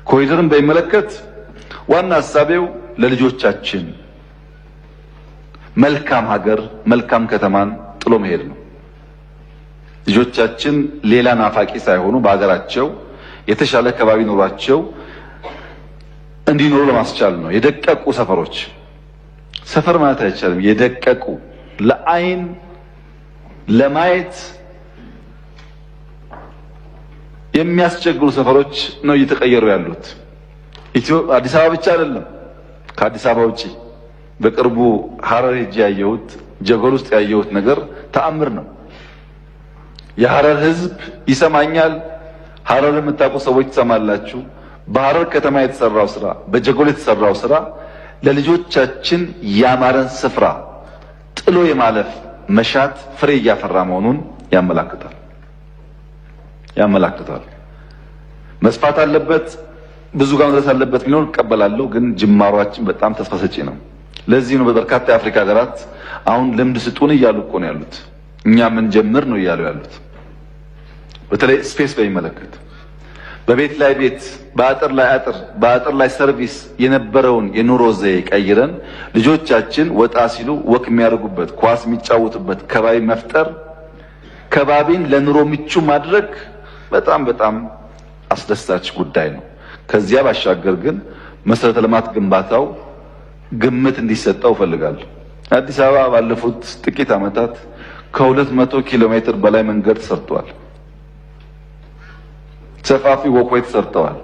ኮሪደርን በሚመለከት ዋና ሀሳቤው ለልጆቻችን መልካም ሀገር መልካም ከተማን ጥሎ መሄድ ነው። ልጆቻችን ሌላ ናፋቂ ሳይሆኑ በሀገራቸው የተሻለ ከባቢ ኖሯቸው እንዲኖሩ ለማስቻል ነው። የደቀቁ ሰፈሮች፣ ሰፈር ማለት አይቻልም። የደቀቁ ለአይን ለማየት የሚያስቸግሩ ሰፈሮች ነው እየተቀየሩ ያሉት። ኢትዮ አዲስ አበባ ብቻ አይደለም፣ ከአዲስ አበባ ውጪ በቅርቡ ሀረር ሄጄ ያየሁት፣ ጀጎል ውስጥ ያየሁት ነገር ተአምር ነው። የሀረር ሕዝብ ይሰማኛል። ሀረር የምታውቁ ሰዎች ትሰማላችሁ። በሀረር ከተማ የተሰራው ስራ፣ በጀጎል የተሰራው ስራ ለልጆቻችን ያማረን ስፍራ ጥሎ የማለፍ መሻት ፍሬ እያፈራ መሆኑን ያመላክታል። መስፋት አለበት፣ ብዙ ጋር መድረስ አለበት የሚለውን እቀበላለሁ። ግን ጅማሯችን በጣም ተስፋ ሰጪ ነው። ለዚህ ነው በበርካታ የአፍሪካ ሀገራት አሁን ልምድ ስጡን እያሉ እኮ ነው ያሉት። እኛ ምን ጀምር ነው እያሉ ያሉት። በተለይ space በሚመለከት በቤት ላይ ቤት፣ በአጥር ላይ አጥር፣ በአጥር ላይ ሰርቪስ የነበረውን የኑሮ ዘዬ ቀይረን ልጆቻችን ወጣ ሲሉ walk የሚያደርጉበት፣ ኳስ የሚጫወቱበት ከባቢ መፍጠር፣ ከባቢን ለኑሮ ምቹ ማድረግ በጣም በጣም አስደሳች ጉዳይ ነው። ከዚያ ባሻገር ግን መሰረተ ልማት ግንባታው ግምት እንዲሰጠው እፈልጋለሁ። አዲስ አበባ ባለፉት ጥቂት ዓመታት ከ200 ኪሎ ሜትር በላይ መንገድ ተሰርቷል። ሰፋፊ walkway ተሰርተዋል።